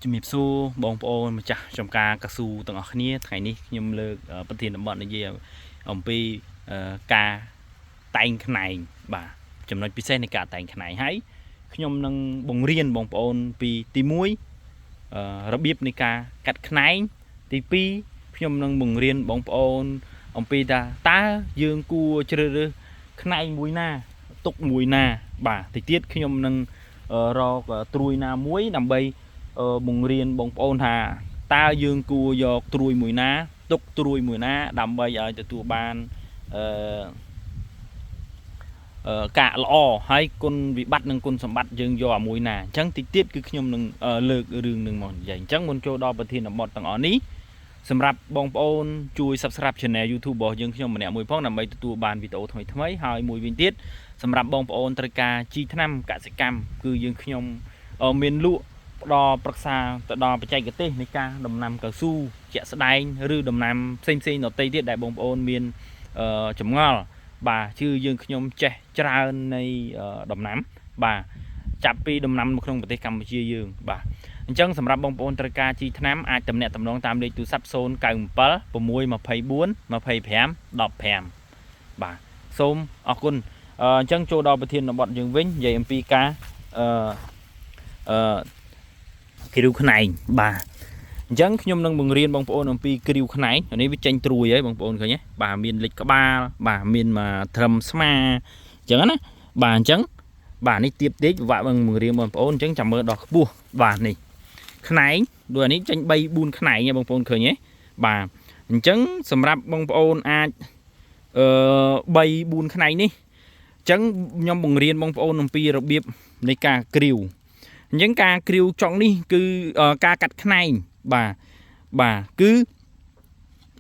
ជំរាបសួរបងប្អូនម្ចាស់ចំការកស៊ូទាំងអស់គ្នាថ្ងៃនេះខ្ញុំលើកប្រធានបទនិយាយអំពីការតែងខ្នែងបាទចំណុចពិសេសនៃការតែងខ្នែងហើយខ្ញុំនឹងបង្រៀនបងប្អូនពីទី1របៀបនៃការកាត់ខ្នែងទី2ខ្ញុំនឹងបង្រៀនបងប្អូនអំពីថាតើយើងគួរជ្រើសរើសខ្នែងមួយណាទុកមួយណាបាទតិចទៀតខ្ញុំនឹងរកត្រួយណាមួយដើម្បី បង្រៀនបងប្អូនថាតើយើងគួរយកត្រួយមួយណាទុកត្រួយមួយណាដើម្បីឲ្យទទួលបានអឺកាកល្អហើយគុណវិបត្តិនិងគុណសម្បត្តិយើងយកអាមួយណាអញ្ចឹងតិចទៀតគឺខ្ញុំនឹងលើករឿងនឹងមកនិយាយអញ្ចឹងមុនចូលដល់ប្រធានបទទាំងអស់នេះសម្រាប់បងប្អូនជួយ Subscribe Channel YouTube របស់យើងខ្ញុំម្នាក់មួយផងដើម្បីទទួលបានវីដេអូថ្មីៗហើយមួយវិញទៀតសម្រាប់បងប្អូនត្រូវការជីថ្នាំកសិកម្មគឺយើងខ្ញុំមានលក់ផ្ដល់ប្រឹក្សាទៅដល់បច្ចេកទេសនៃការដំណាំកៅស៊ូជាក់ស្ដែងឬដំណាំផ្សេងៗដទៃទៀតដែលបងប្អូនមានចម្ងល់បាទជឿយើងខ្ញុំចេះច្រើននៃដំណាំបាទចាប់ពីដំណាំនៅក្នុងប្រទេសកម្ពុជាយើងបាទអញ្ចឹងសម្រាប់បងប្អូនត្រូវការជីថ្នាំអាចទំនាក់ទំនងតាមលេខទូរស័ព្ទ097 624 25 15បាទសូមអរគុណអញ្ចឹងចូលដល់ប្រធានបទយើងវិញនិយាយអំពីការអឺអឺ គ្រាវខ្នែងបាទអញ្ចឹងខ្ញុំនឹងបង្រៀនបងប្អូនអំពីគ្រាវខ្នែងនេះវាចេញត្រួយហើយបងប្អូនឃើញទេបាទមានលិចក្បាលបាទមានមកត្រឹមស្មាអញ្ចឹងណាបាទអញ្ចឹងបាទនេះទៀបតិចពិបាកបង្រៀនបងប្អូនអញ្ចឹងចាំមើលដល់ខ្ពស់បាទនេះខ្នែងដូចអានេះចេញ3 4ខ្នែងហ៎បងប្អូនឃើញទេបាទអញ្ចឹងសម្រាប់បងប្អូនអាចអឺ3 4ខ្នែងនេះអញ្ចឹងខ្ញុំបង្រៀនបងប្អូនអំពីរបៀបនៃការគ្រាវ អញ្ចឹងការគ្រាវចុងនេះគឺការកាត់ខ្នែងបាទបាទគឺ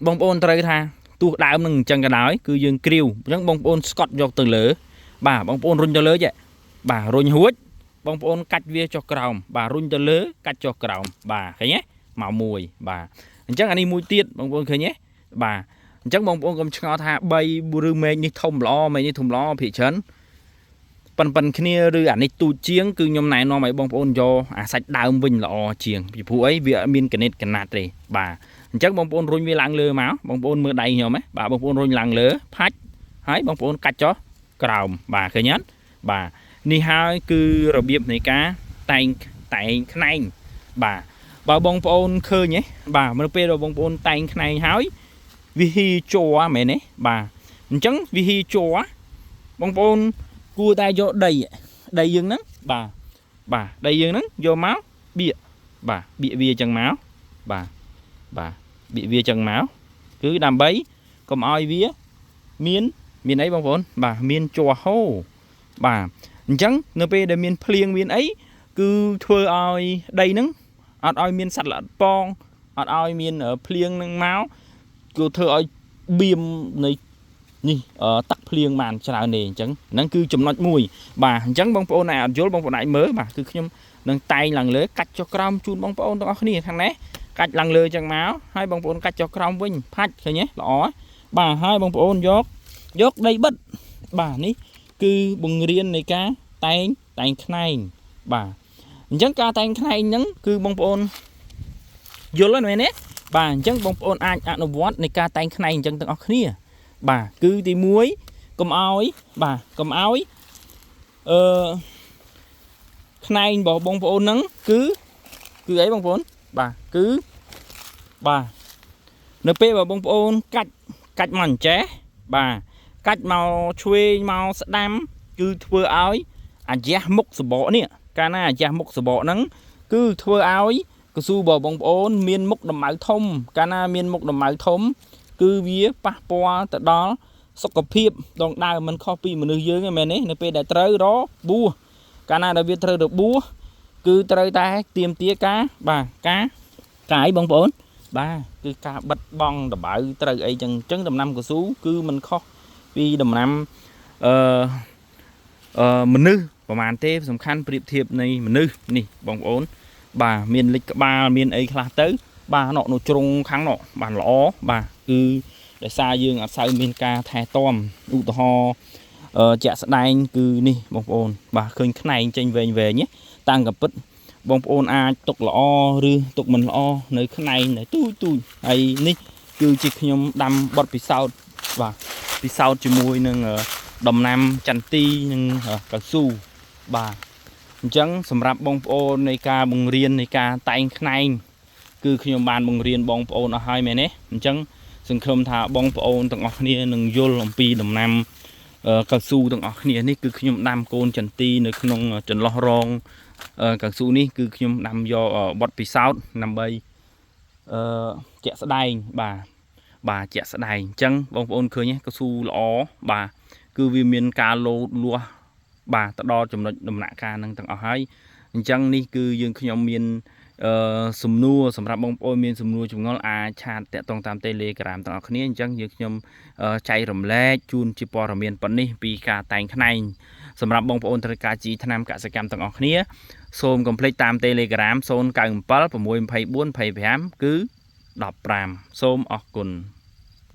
បងប្អូនត្រូវថាទោះដើមនឹងអញ្ចឹងក៏ដោយគឺយើងគ្រាវអញ្ចឹងបងប្អូនស្កត់យកទៅលើបាទបងប្អូនរុញទៅលើចេះបាទរុញរួចបងប្អូនកាច់វាចុះក្រោមបាទរុញទៅលើកាច់ចុះក្រោមបាទឃើញទេមកមួយបាទអញ្ចឹងអានេះមួយទៀតបងប្អូនឃើញទេបាទអញ្ចឹងបងប្អូនកុំឆ្ងល់ថា3ឬមែកនេះធំល្អមែកនេះធំល្អភាគច្រើន ប៉ិនប៉ិនគ្នាឬអានេះទូចជាងគឺខ្ញុំណែនាំឲ្យបងប្អូនយកអាសាច់ដើមវិញល្អជាងពីព្រោះអីវាអត់មានកណិតកណាត់ទេបាទអញ្ចឹងបងប្អូនរុញវាឡើងលើមកបងប្អូនមើលដៃខ្ញុំហ៎បាទបងប្អូនរុញឡើងលើផាច់ហើយបងប្អូនកាច់ចុះក្រោមបាទឃើញអត់បាទនេះហើយគឺរបៀបនៃការតែងតែងខ្នែងបាទបើបងប្អូនឃើញហ៎បាទនៅពេលដែលបងប្អូនតែងខ្នែងហើយវាហ៊ីជ័រមែនទេបាទអញ្ចឹងវាហ៊ីជ័របងប្អូន គួរតែយកដីដីយើងហ្នឹងបាទបាទដីយើងហ្នឹងយកមកបៀកបាទបៀកវាចឹងមកបាទបាទបៀកវាចឹងមកគឺដើម្បីកុំឲ្យវាមានមានអីបងប្អូនបាទមានជ័រហូរបាទអញ្ចឹងនៅពេលដែលមានភ្លៀងមានអីគឺធ្វើឲ្យដីហ្នឹងអត់ឲ្យមានសត្វល្អិតពងអត់ឲ្យមានភ្លៀងហ្នឹងមកគឺធ្វើឲ្យបៀមនៃ នេះទឹកភ្លៀងបានច្រើនទេអញ្ចឹងហ្នឹងគឺចំណុចមួយបាទអញ្ចឹងបងប្អូនអាចអត់យល់បងប្អូនអាចមើលបាទគឺខ្ញុំនឹងតែងឡើងលើកាច់ចុះក្រោមជូនបងប្អូនទាំងអស់គ្នាខាងនេះកាច់ឡើងលើអញ្ចឹងមកហើយបងប្អូនកាច់ចុះក្រោមវិញផាច់ឃើញទេល្អបាទហើយបងប្អូនយកយកដីបិទបាទនេះគឺបង្រៀននៃការតែងតែងខ្នែងបាទអញ្ចឹងការតែងខ្នែងហ្នឹងគឺបងប្អូនយល់ហើយមែនទេបាទអញ្ចឹងបងប្អូនអាចអនុវត្តនៃការតែងខ្នែងអញ្ចឹងទាំងអស់គ្នា បាទគឺទី1កុំឲ្យបាទកុំឲ្យអឺខ្នែងរបស់បងប្អូនហ្នឹងគឺគឺអីបងប្អូនបាទគឺបាទនៅពេលបើបងប្អូនកាច់កាច់មកអញ្ចេះបាទកាច់មកឆ្វេងមកស្ដាំគឺធ្វើឲ្យអាយ៉ាស់មុខសបកនេះកាលណាអាយ៉ាស់មុខសបកហ្នឹងគឺធ្វើឲ្យកស៊ូរបស់បងប្អូនមានមុខដំណៅធំកាលណាមានមុខដំណៅធំ គឺវាប៉ះពាល់ទៅដល់សុខភាពដងដើមមិនខុសពីមនុស្សយើងទេមែនទេនៅពេលដែលត្រូវរបួសកាលណាដែលវាត្រូវរបួសគឺត្រូវតែទៀមទាការបាទការកាយបងប្អូនបាទគឺការបិទបងដបៅត្រូវអីចឹងចឹងដំណាំកស៊ូគឺមិនខុសពីដំណាំអឺអឺមនុស្សប្រហែលទេសំខាន់ប្រៀបធៀបនៃមនុស្សនេះបងប្អូនបាទមានលិចក្បាលមានអីខ្លះទៅបាទណនៅជ្រុងខាងណបានល្អបាទគឺដោយសារយើងអត់សូវមានការថែទាំឧទាហរណ៍ជាក់ស្ដែងគឺនេះបងប្អូនបាទឃើញខ្នែងចេញវែងវែងតាំងកពិត បងប្អូនអាចទុកល្អឬទុកមិនល្អនៅខ្នែងនៅទូចទូចហើយនេះគឺជាខ្ញុំដាំបត់ពិសោធន៍បាទពិសោធន៍ជាមួយនឹងដំណាំចន្ទីនិងកៅស៊ូបាទអញ្ចឹងសម្រាប់បងប្អូននៃការបង្រៀននៃការតែងខ្នែងគឺខ្ញុំបានបង្រៀនបងប្អូនអស់ហើយមែនទេអញ្ចឹងសង្ឃឹមថាបងប្អូនទាំងអស់គ្នានឹងយល់អំពីដំណាំកៅស៊ូទាំងអស់គ្នានេះគឺខ្ញុំដាំកូនចន្ទីនៅក្នុងចន្លោះរងកៅស៊ូនេះគឺខ្ញុំដាំយកបទពិសោធន៍ដើម្បីអឺជាក់ស្ដែងបាទបាទជាក់ស្ដែងអញ្ចឹងបងប្អូនឃើញទេកៅស៊ូល្អបាទគឺវាមានការលោតលាស់បាទទៅដល់ចំណុចដំណាក់កាលហ្នឹងទាំងអស់ហើយអញ្ចឹងនេះគឺយើងខ្ញុំមានអឺសំណួរសម្រាប់បងប្អូនមានសំណួរចម្ងល់អាច chat តាក់ទងតាម Telegram ទាំងអស់គ្នាអញ្ចឹងយើងខ្ញុំចែករំលែកជូនជាព័ត៌មានប៉ុណ្នេះពីការតែងខ្នែងសម្រាប់បងប្អូនត្រូវការជីថ្នាំកសិកម្មទាំងអស់គ្នាសូមកុំភ្លេចតាម Telegram 097 624 25គឺ15សូមអរគុណ។